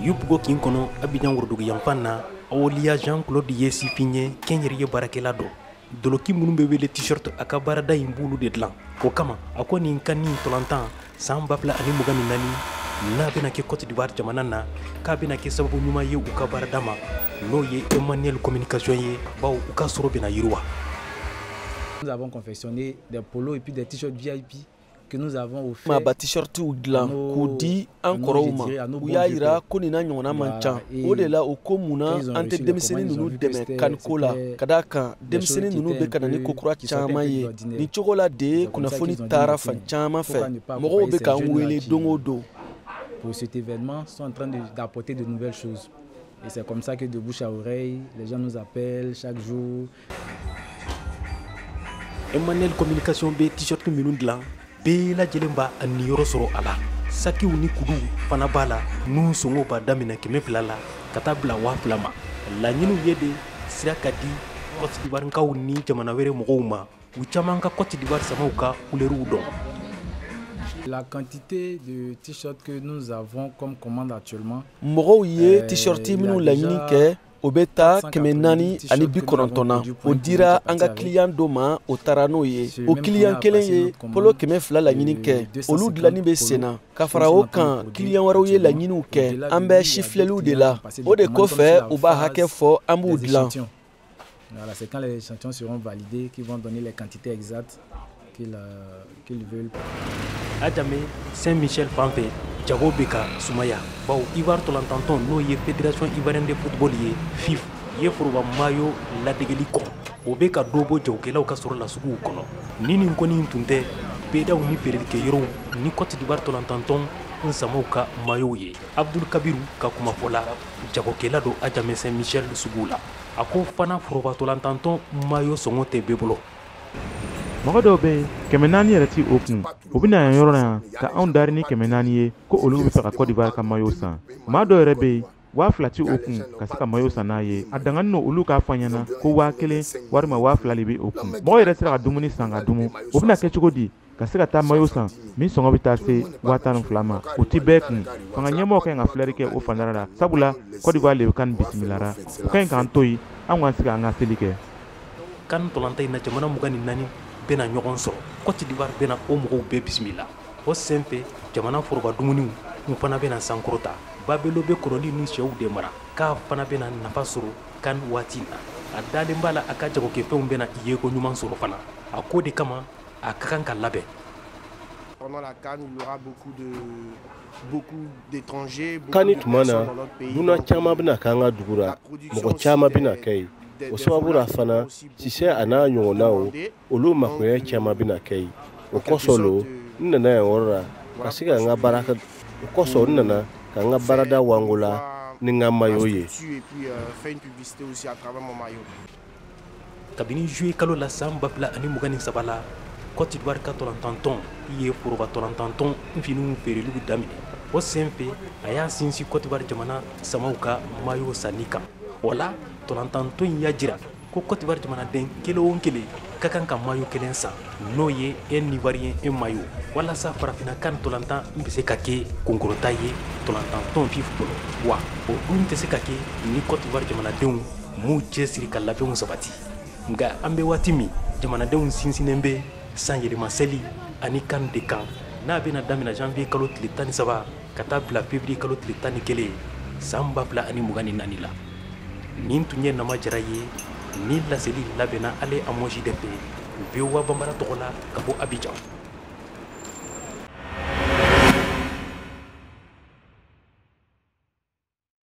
Yopougon kin kɔnɔ, Abidjan worodugu yanfan na, Awoliya Jean Claude ye sifin ye, kɛnyɛrɛye baarakɛla dɔ. Doloki minnu bɛ wele t-shirt, a ka baarada in b'olu de dilan. O kama, a ko nin CAN ntolatan san 2024, n'a bɛna kɛ Côte d'Ivoire jamana na, k'a bɛna kɛ sababu ɲuman ye u ka baarada ma, n'o ye Emmanuel Communication ye, bawo u ka sɔrɔ bɛna yiriwa. Nous avons confectionné des polos et puis des t-shirts VIP que nous avons offert. Maaba t-shirtiw dilan k'u di an kɔrɔw ma. U y'a yira ko nin n'a ɲɔgɔnna man ca. O de la, u ko mun na an tɛ denmisɛnnin ninnu dɛmɛ CAN ko la, ka d'a kan denmisɛnnin ninnu bɛ ka na ni kokura caman ye. Nin cogo la de, kunnafoni taara fan caman fɛ, mɔgɔw bɛ k'an wele don o don. Pour cet événement, sont en train d'apporter de nouvelles choses. Et c'est comme ça que de bouche à oreille, les gens nous appellent chaque jour. Emmanuel Communication bɛ t-shirt minnu dilan, bɛɛ lajɛlen b'a a niyɔrɔ sɔrɔ a la. Sakiw ni kuduw fana b'a la, n'u sɔngɔ b'a daminɛ 200 la ka taa bila 2000 ma. Laɲiniw ye de sira ka di Côte d'Ivoire ni jamana wɛrɛ mɔgɔw ma, u caman ka Côte d'Ivoire samaw ka couleurw dɔn. La quantité de t-shirts que nous avons comme commande actuellement. Mɔgɔw ye t-shirt minnu laɲini kɛ, o bɛ taa 490 na. O dira an ka client dɔ ma, o taara n'o ye. O client kelen ye polo 200 laɲini kɛ, olu dilanni bɛ sen na. Ka fara o kan, client wɛrɛw ye laɲiniw kɛ. An bɛ sifilɛliw de la. O de kɔfɛ, u b'a hakɛ fɔ, an b'u dilan. Voilà, c'est quand les échantillons seront validés qu'ils vont donner les quantités exactes qu'ils veulent. Adjamé Saint-Michel fan fɛ, jago bɛ ka sumaya, bawo Ivoire tolantantɔn, n'o ye Fédération ivoirienne de football ye, FIF, ye foroba maillot ladegeli kɔn. O bɛ ka dɔ bɔ jagokɛlaw ka sɔrɔ la suguw kɔnɔ. Ni nin kɔni tun tɛ bedaw ni feerelikɛyɔrɔw ni Côte d'Ivoire tolantantɔn n samaw ka maillot ye. Abdul Kabiru ka kumafɔ la, jagokɛla don Adjamé Saint-Michel sugu la, a ko fana foroba tolantantɔn maillot sɔngɔ tɛ bɛɛ bolo. Mɔgɔ dɔw bɛ yen, 400 yɛrɛ ti o kun. U bɛ na yan yɔrɔ la yan ka anw dari ni 400 ye ko olu bɛ fɛ ka Côte d'Ivoire ka maillot san. Maa dɔw yɛrɛ bɛ yen, 2000 ti o kun ka se ka maillot san n'a ye. A danganin don olu k'a fɔ an ɲɛna ko 1000 walima 2000 de bɛ o kun. Mɔgɔ yɛrɛ sera ka dumuni san ka dumu, o bɛna kɛ cogo di ka se ka taa maillot san min sɔngɔ bɛ taa se 12,000 ma? O ti bɛɛ kun. Fanga ɲɛmɔgɔw ka ɲi ka filɛri kɛ o fandara la, sabula Côte d'Ivoire le bɛ CAN bisimilara. O ka ɲi k'an to yen, an k'an sigi an ka seli kɛ. CAN ntolatan in na, jamana 24 bɛna ɲɔgɔn sɔrɔ. Côte d'Ivoire bɛna o mɔgɔw bɛɛ bisimila. O sen fɛ, jamana foroba dumuniw n fana bɛna sankɔrɔta. Babelo bɛ kɔrɔli ni sɛw de mara, k'a fana bɛna nafa sɔrɔ CAN waati in na. A dalen b'a la, a ka jagokɛfɛnw bɛna yeko ɲuman sɔrɔ fana. A ko de kama, a ka kan ka labɛn. Pendant la CAN, il y aura beaucoup de beaucoup d'étrangers. CAN tuma na, dunan caman bɛna k'an ka dugu la, mɔgɔ caman bɛna kɛ yen. O sababu la fana, sisɛ a n'a ɲɔgɔnnaw, olu makoɲɛ caman bɛna kɛ yen. O kosɔn lo n nana yan yɔrɔ la ka se ka n ka baara, o kosɔn n nana ka n ka baarada wango la ni n ka maillot ye. Kabini juillet kalo la san 2023 la, Côte d'Ivoire ka tolantantɔn ye foroba tolantantɔn finiw feereliw daminɛ. O sen fɛ, a y'a sinsin Côte d'Ivoire jamana samaw ka maillot sanni kan. O la, tolantantɔn in y'a jira ko Côte d'Ivoire jamanaden kelen o kelen ka kan ka maillot kelen san, n'o ye un Ivoirien un maillot, walasa farafinna CAN ntolantan bɛ se ka kɛ kunkɔrɔta ye tolantantɔn FIF bolo. Wa o dun tɛ se ka kɛ ni Côte d'Ivoire jamanadenw m'u cɛsiri ka labɛnw sabati. Nka an bɛ waati min, jamanadenw sinsinnen bɛ san yɛlɛma seli ani CAN de kan, n'a bɛna daminɛ janvier kalo tile 13 ka taa bila février kalo tile 11 san 2024 la. Nin tun ye Nama Jara ye. Ni laseli labɛnna ale Amoji de fɛ, VOA Banbara tɔgɔ la, ka bɔ Abidjan.